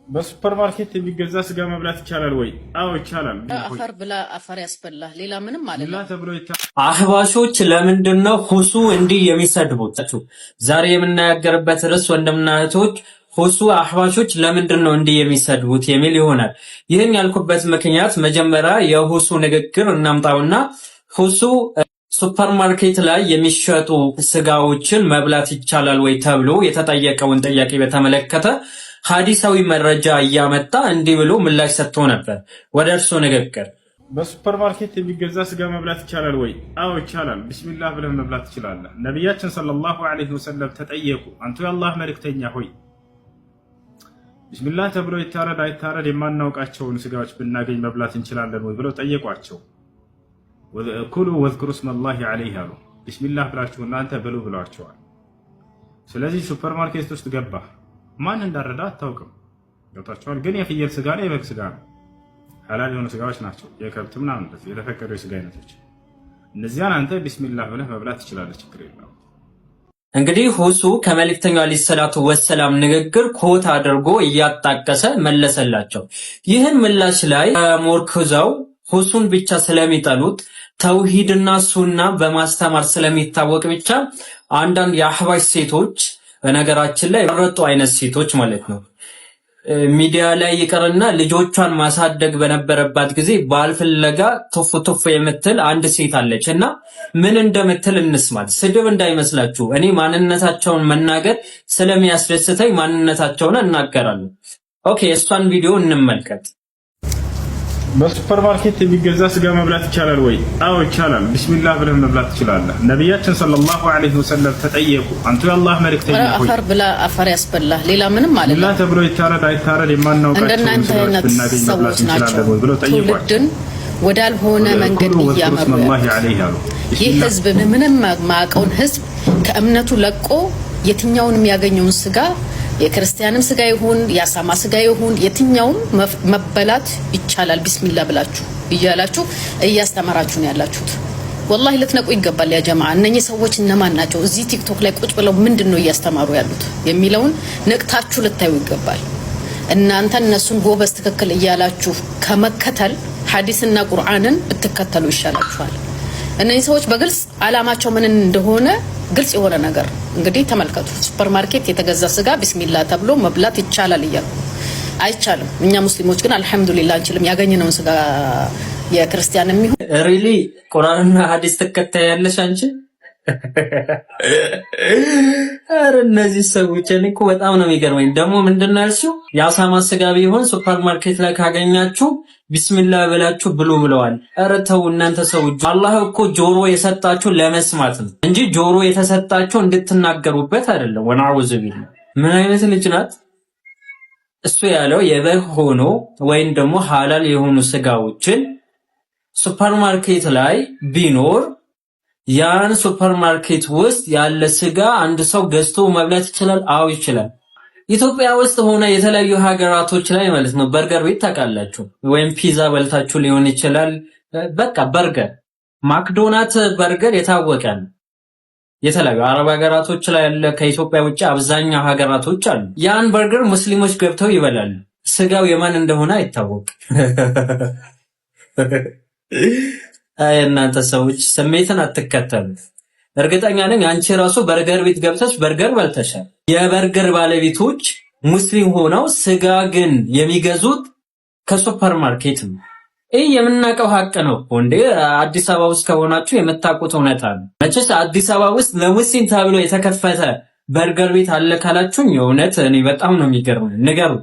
በሱፐር ማርኬት የሚገዛ ስጋ መብላት ይቻላል ወይ? አዎ ይቻላል። አፈር ብላ አፈር ያስበላህ። ሌላ ምንም ብላ አይደለም። ተብሎ አህባሾች ለምንድን ነው ሁሱ እንዲህ የሚሰድቡት? ዛሬ የምናገርበት ርዕስ ወንድምና እህቶች ሁሱ አህባሾች ለምንድን ነው እንዲህ የሚሰድቡት የሚል ይሆናል። ይህን ያልኩበት ምክንያት መጀመሪያ የሁሱ ንግግር እናምጣውና ሁሱ ሱፐርማርኬት ላይ የሚሸጡ ስጋዎችን መብላት ይቻላል ወይ ተብሎ የተጠየቀውን ጥያቄ በተመለከተ ሀዲሳዊ መረጃ እያመጣ እንዲህ ብሎ ምላሽ ሰጥቶ ነበር። ወደ እርሱ ንግግር። በሱፐር ማርኬት የሚገዛ ስጋ መብላት ይቻላል ወይ? አዎ ይቻላል። ቢስሚላህ ብለህ መብላት ትችላለህ። ነቢያችን صلى الله عليه وسلم ተጠየቁ። አንቱ የአላህ መልእክተኛ ሆይ፣ ቢስሚላህ ተብሎ ይታረድ አይታረድ የማናውቃቸውን ስጋዎች ብናገኝ መብላት እንችላለን ወይ ብለው ጠየቋቸው። كلوا واذكروا اسم الله عليه አሉ። ቢስሚላህ ብላችሁ እናንተ ብሉ ብለዋቸዋል። ስለዚህ ሱፐር ማርኬት ውስጥ ገባ፣ ማን እንዳረዳ አታውቅም። ገብቷቸዋል። ግን የፍየል ስጋ ነው፣ የበግ ስጋ ነው፣ ሐላል የሆኑ ስጋዎች ናቸው። የከብት ምናምን የተፈቀዱ የስጋ አይነቶች እነዚያን አንተ ቢስሚላህ ብለህ መብላት ትችላለህ። ችግር የለውም። እንግዲህ ሁሱ ከመልእክተኛው عليه الصلاة والسلام ንግግር quote አድርጎ እያጣቀሰ መለሰላቸው። ይህን ምላሽ ላይ ተመርኩዘው ሁሱን ብቻ ስለሚጠሉት፣ ተውሂድና ሱና በማስተማር ስለሚታወቅ ብቻ አንዳንድ የአህባሽ ሴቶች፣ በነገራችን ላይ ረጡ አይነት ሴቶች ማለት ነው፣ ሚዲያ ላይ ይቅርና ልጆቿን ማሳደግ በነበረባት ጊዜ ባል ፍለጋ ቱፍ ቱፍ የምትል አንድ ሴት አለች እና ምን እንደምትል እንስማት። ስድብ እንዳይመስላችሁ፣ እኔ ማንነታቸውን መናገር ስለሚያስደስተኝ ማንነታቸውን እናገራለሁ። Okay፣ እሷን ቪዲዮ እንመልከት። በሱፐር ማርኬት የሚገዛ ስጋ መብላት ይቻላል ወይ? አዎ ይቻላል። ቢስሚላህ ብለህ መብላት ትችላለህ። ነቢያችን صلى الله عليه وسلم ተጠየቁ። አንቱ የአላህ መልእክተኛ ሆይ፣ አፈር ብላ አፈር ያስበላህ። ሌላ ምንም ቢስሚላህ አይደለም። ተብሎ ይታረድ አይታረድ የማናውቃቸውን እንደናንተ ስጋዎች አይነት ብናገኝ መብላት ሰዎች ናቸው እንችላለን ወይ ብለው ጠየቋቸው። ትውልድን ወዳልሆነ መንገድ كلوا واذكروا እያመሩ اسم الله ያሉት። عليه አሉ። ይህ ቢስሚላህ ህዝብ ምንም ማያውቀውን ህዝብ ከእምነቱ ለቆ የትኛውን የሚያገኘውን ስጋ፣ የክርስቲያንም ስጋ ይሁን የአሳማ ስጋ ይሁን የትኛውም መበላት ይቻላል ቢስሚላ ብላችሁ እያላችሁ እያስተማራችሁ ነው ያላችሁት። ወላሂ ልትነቁ ይገባል። ያ ጀማዓ፣ እነኚህ ሰዎች እነማን ናቸው? እዚህ ቲክቶክ ላይ ቁጭ ብለው ምንድን ነው እያስተማሩ ያሉት የሚለውን ነቅታችሁ ልታዩ ይገባል። እናንተ እነሱን ጎበዝ ትክክል እያላችሁ ከመከተል ሐዲስና ቁርአንን ብትከተሉ ይሻላችኋል። እነዚህ ሰዎች በግልጽ አላማቸው ምን እንደሆነ ግልጽ የሆነ ነገር እንግዲህ ተመልከቱ። ሱፐር ማርኬት የተገዛ ስጋ ቢስሚላ ተብሎ መብላት ይቻላል እያሉ፣ አይቻልም። እኛ ሙስሊሞች ግን አልሐምዱሊላ አንችልም። ያገኘነውን ስጋ የክርስቲያን የሚሆን Really ቁርአንና ሐዲስ ትከታያለሽ አንቺ? ኧረ እነዚህ ሰዎች እኔ እኮ በጣም ነው የሚገርመኝ። ደግሞ ምንድን ነው ያልሽው? የአሳማ ስጋ ቢሆን ሱፐር ማርኬት ላይ ካገኛችሁ ቢስሚላ ብላችሁ ብሉ ብለዋል። ኧረ ተው እናንተ ሰዎች፣ አላህ እኮ ጆሮ የሰጣችሁ ለመስማት ነው እንጂ ጆሮ የተሰጣችሁ እንድትናገሩበት አይደለም። ونعوذ بالله። ምን አይነት ልጅ ናት? እሱ ያለው የበግ ሆኖ ወይም ደግሞ ሐላል የሆኑ ስጋዎችን ሱፐር ማርኬት ላይ ቢኖር ያን ሱፐር ማርኬት ውስጥ ያለ ስጋ አንድ ሰው ገዝቶ መብላት ይችላል? አዎ ይችላል። ኢትዮጵያ ውስጥ ሆነ የተለያዩ ሀገራቶች ላይ ማለት ነው፣ በርገር ቤት ታውቃላችሁ፣ ወይም ፒዛ በልታችሁ ሊሆን ይችላል። በቃ በርገር፣ ማክዶናት በርገር የታወቀ ነው። የተለያዩ አረብ ሀገራቶች ላይ ያለ፣ ከኢትዮጵያ ውጭ አብዛኛው ሀገራቶች አሉ። ያን በርገር ሙስሊሞች ገብተው ይበላሉ። ስጋው የማን እንደሆነ አይታወቅም። አይ እናንተ ሰዎች ስሜትን አትከተሉ። እርግጠኛ ነኝ አንቺ ራሱ በርገር ቤት ገብተሽ በርገር በልተሻል። የበርገር ባለቤቶች ሙስሊም ሆነው ስጋ ግን የሚገዙት ከሱፐር ማርኬት ነው። ይህ የምናውቀው ሀቅ ነው እኮ እንዴ! አዲስ አበባ ውስጥ ከሆናችሁ የምታውቁት እውነታ ነው። መቼስ አዲስ አበባ ውስጥ ለሙስሊም ተብሎ የተከፈተ በርገር ቤት አለ ካላችሁኝ የእውነት እኔ በጣም ነው የሚገርመኝ። ንገሩ።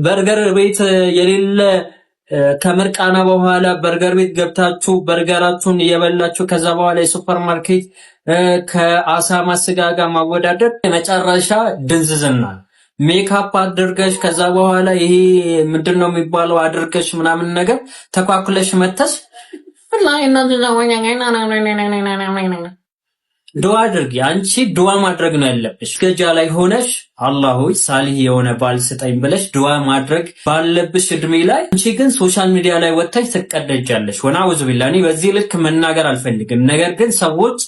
በርገር ቤት የሌለ፣ ከምርቃና በኋላ በርገር ቤት ገብታችሁ በርገራችሁን እየበላችሁ ከዛ በኋላ የሱፐር ማርኬት ከአሳማ ስጋ ጋር ማወዳደር የመጨረሻ ድንዝዝና። ሜካፕ አድርገሽ ከዛ በኋላ ይሄ ምንድን ነው የሚባለው አድርገሽ ምናምን ነገር ተኳኩለሽ መተሽ ዱዓ አድርጊ። አንቺ ዱዓ ማድረግ ነው ያለብሽ። ገጃ ላይ ሆነሽ አላህ ሆይ ሳሊህ የሆነ ባል ስጠኝ ብለሽ ዱዓ ማድረግ ባለብሽ እድሜ ላይ አንቺ ግን social media ላይ ወጥተሽ ትቀደጃለሽ። ونعوذ بالله። እኔ በዚህ ልክ መናገር አልፈልግም። ነገር ግን ሰዎች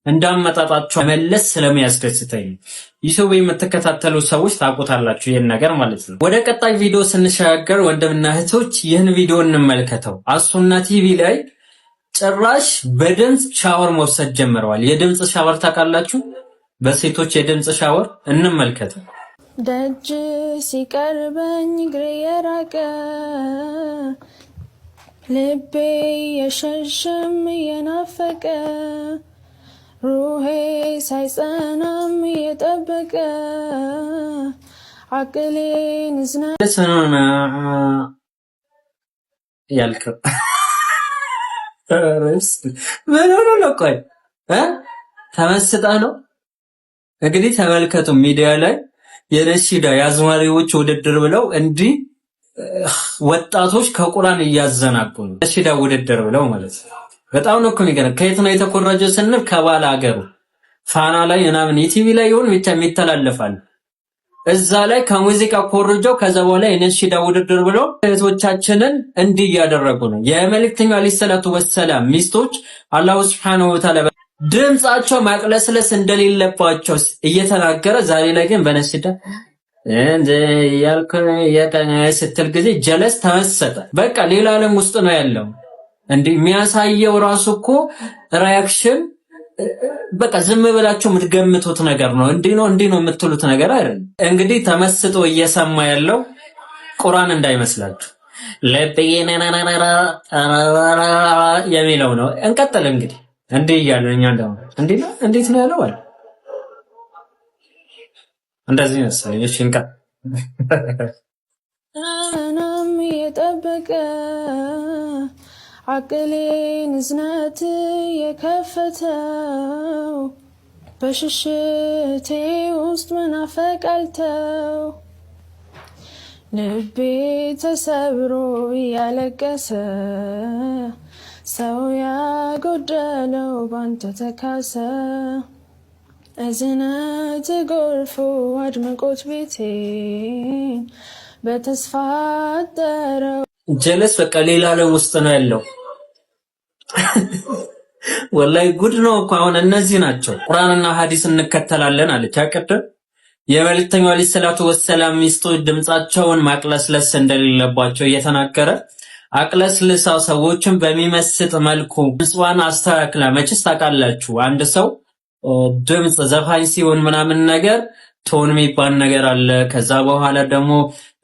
እንዳመጣጣቸው መመለስ ስለሚያስደስተኝ ዩቲዩብ የምትከታተሉ ሰዎች ታውቁታላችሁ ይህን ነገር ማለት ነው። ወደ ቀጣይ ቪዲዮ ስንሸጋገር ወንድምና እህቶች ይህን ቪዲዮ እንመልከተው። አሱና ቲቪ ላይ ጭራሽ በድምፅ ሻወር መውሰድ ጀምረዋል። የድምፅ ሻወር ታውቃላችሁ? በሴቶች የድምፅ ሻወር እንመልከተው። ደጅ ሲቀርበኝ እግሬ የራቀ ልቤ የሸሸም እየናፈቀ ሩሄ ሳይጸናም እየጠበቀ አቅሌን ዝና ያልከው ምን ሆኖ ነው? ቆይ ተመስጣ ነው እንግዲህ ተመልከቱ። ሚዲያ ላይ የነሺዳ የአዝማሪዎች ውድድር ብለው እንዲህ ወጣቶች ከቁርአን እያዘናጉ ነው። ነሺዳ ውድድር ብለው ማለት ነው። በጣም ነው እኮ የሚገርም። ከየት ነው የተኮረጀው ስንል ከባለ ሀገሩ ፋና ላይ ምናምን ኢቲቪ ላይ ይሁን ብቻ የሚተላለፋል እዛ ላይ ከሙዚቃ ኮርጀው ከዛ በኋላ የነሺዳ ውድድር ብሎ እህቶቻችንን እንዲህ እያደረጉ ነው። የመልእክተኛው عليه الصلاة والسلام ሚስቶች الله سبحانه وتعالى ድምፃቸው ማቅለስለስ እንደሌለባቸው እየተናገረ ዛሬ ላይ ግን በነሺዳ ስትል ጊዜ ጀለስ ተመሰጠ። በቃ ሌላ ዓለም ውስጥ ነው ያለው። እንዲህ የሚያሳየው ራሱ እኮ reaction በቃ ዝም ብላችሁ የምትገምቱት ነገር ነው። እንዲህ ነው እንዲህ ነው የምትሉት ነገር አይደለም። እንግዲህ ተመስጦ እየሰማ ያለው ቁርአን እንዳይመስላችሁ የሚለው ነው። እንቀጥል እንግዲህ እንዲህ እያለ እኛ ደግሞ እንዴት ነው ያለው አለ እንደዚህ መሰለኝ። እሺ እንቀጥል። ናም እየጠበቀ አቅሌን እዝነት የከፈተው በሽሽቴ ውስጥ መናፈቅ አልተው ልቤ ተሰብሮ እያለቀሰ ሰው ያጎደለው ባንተ ተካሰ እዝነት ጎርፎ አድምቆት ቤቴን በተስፋ አጠረው። ጀለስ በቃ ሌላ ዓለም ውስጥ ነው ያለው። ወላሂ ጉድ ነው እኮ አሁን እነዚህ ናቸው ቁርአንና ሐዲስ እንከተላለን አለች። አቀደም የመልእክተኛው عليه الصلاة والسلام ሚስቶች ድምጻቸውን ማቅለስለስ እንደሌለባቸው እየተናገረ አቅለስልሳ ሰዎችን በሚመስጥ መልኩ ድምጿን አስተካክላ። መቼስ ታውቃላችሁ አንድ ሰው ድምፅ ዘፋኝ ሲሆን ምናምን ነገር tone የሚባል ነገር አለ። ከዛ በኋላ ደግሞ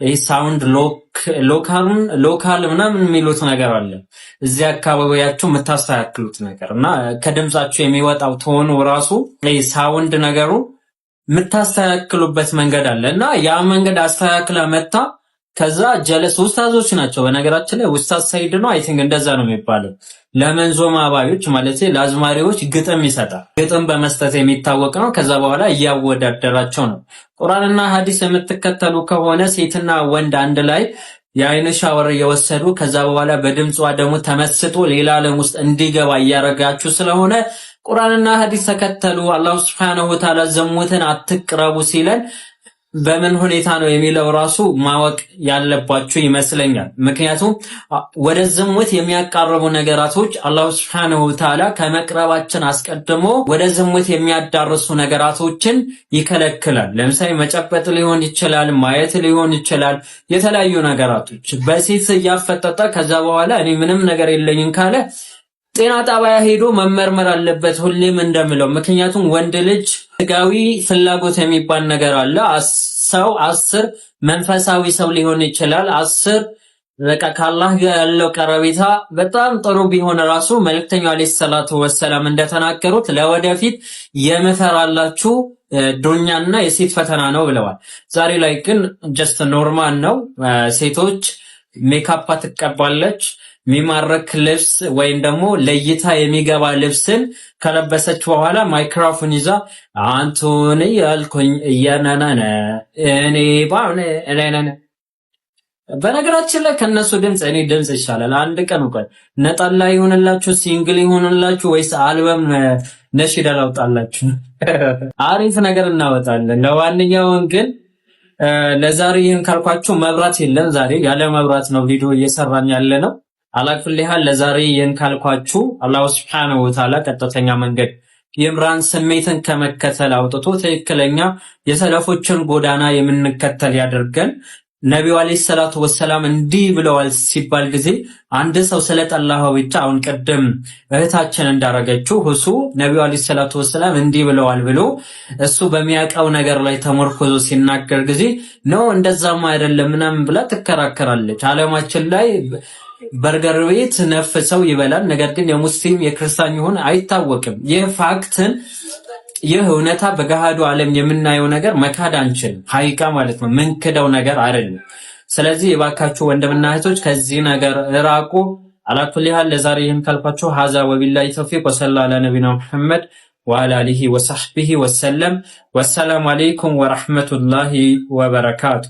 ይህ sound local ኡን local ምናምን የሚሉት ነገር አለ። እዚህ አካባቢያችሁ የምታስተካክሉት ነገር እና ከድምጻችሁ የሚወጣው tone ኡ ራሱ ይህ sound ነገሩ የምታስተካክሉበት መንገድ አለ እና ያ መንገድ አስተካክላ መታ ከዛ ጀለስ ኡስታዞች ናቸው። በነገራችን ላይ ኡስታዝ ሰይድ ነው I think እንደዛ ነው የሚባለው። ለመንዞማ አባዮች ማለት ለአዝማሪዎች ግጥም ይሰጣል። ግጥም በመስጠት የሚታወቅ ነው። ከዛ በኋላ እያወዳደራቸው ነው። ቁርአንና ሐዲስ የምትከተሉ ከሆነ ሴትና ወንድ አንድ ላይ የአይን ሻወር እየወሰዱ ከዛ በኋላ በድምጿ ደግሞ ተመስጦ ሌላ ዓለም ውስጥ እንዲገባ እያረጋችሁ ስለሆነ ቁርአንና ሐዲስ ተከተሉ። الله سبحانه وتعالى ዝሙትን አትቅረቡ ሲለን በምን ሁኔታ ነው የሚለው ራሱ ማወቅ ያለባችሁ ይመስለኛል። ምክንያቱም ወደ ዝሙት የሚያቃርቡ ነገራቶች الله سبحانه وتعالى ከመቅረባችን አስቀድሞ ወደ ዝሙት የሚያዳርሱ ነገራቶችን ይከለክላል። ለምሳሌ መጨበጥ ሊሆን ይችላል፣ ማየት ሊሆን ይችላል፣ የተለያዩ ነገራቶች በሴት እያፈጠጠ ከዛ በኋላ እኔ ምንም ነገር የለኝም ካለ ጤና ጣቢያ ሄዶ መመርመር አለበት፣ ሁሌም እንደምለው። ምክንያቱም ወንድ ልጅ ስጋዊ ፍላጎት የሚባል ነገር አለ። ሰው 10 መንፈሳዊ ሰው ሊሆን ይችላል። 10 በቃ ከአላህ ጋር ያለው ቀረቤታ በጣም ጥሩ ቢሆን ራሱ መልእክተኛው عليه الصلاة والسلام እንደተናገሩት ለወደፊት የምፈራላችሁ ዱንያና የሴት ፈተና ነው ብለዋል። ዛሬ ላይ ግን just normal ነው። ሴቶች ሜካፕ ትቀባለች የሚማርክ ልብስ ወይም ደግሞ ለእይታ የሚገባ ልብስን ከለበሰች በኋላ ማይክሮፎን ይዛ አንቱን እያልኩኝ እያናናነ እኔ ባሁን እኔ በነገራችን ላይ ከነሱ ድምፅ እኔ ድምፅ ይሻላል። አንድ ቀን እንኳን ነጠላ ይሁንላችሁ፣ single ይሁንላችሁ ወይስ አልበም ነሽዳ ላውጣላችሁ፣ አሪፍ ነገር እናወጣለን። ለማንኛውም ግን ለዛሬ ይህን ካልኳችሁ መብራት የለም ዛሬ ያለ መብራት ነው ቪዲዮ እየሰራን ያለ ነው። على كل حال ለዛሬ ይህን ካልኳችሁ الله سبحانه وتعالى ቀጥተኛ መንገድ ይምራን፣ ስሜትን ከመከተል አውጥቶ ትክክለኛ የሰለፎችን ጎዳና የምንከተል ያደርገን። ነቢዩ عليه الصلاة والسلام እንዲህ ብለዋል ሲባል ጊዜ አንድ ሰው ስለጠላኸው ብቻ አሁን ቅድም እህታችን እንዳረገችው እሱ ነቢዩ عليه الصلاة والسلام እንዲህ ብለዋል ብሎ እሱ በሚያውቀው ነገር ላይ ተመርኮዞ ሲናገር ጊዜ ነው እንደዛማ አይደለም ምናምን ብላ ትከራከራለች። ዓለማችን ላይ በርገር ቤት ነፍ ሰው ይበላል። ነገር ግን የሙስሊም የክርስቲያን ይሁን አይታወቅም። ይህ fact ን ይህ እውነታ በገሃዱ ዓለም የምናየው ነገር መካድ አንችልም። حقيقة ማለት ነው ምንክደው ነገር አይደለም። ስለዚህ የባካችሁ ወንድምና እህቶች ከዚህ ነገር ራቁ። على كل حال ለዛሬ ይህን ካልኳችሁ هذا وبالله التوفيق وصلى على نبينا محمد وعلى آله وصحبه وسلم። والسلام عليكم ورحمة الله وبركاته።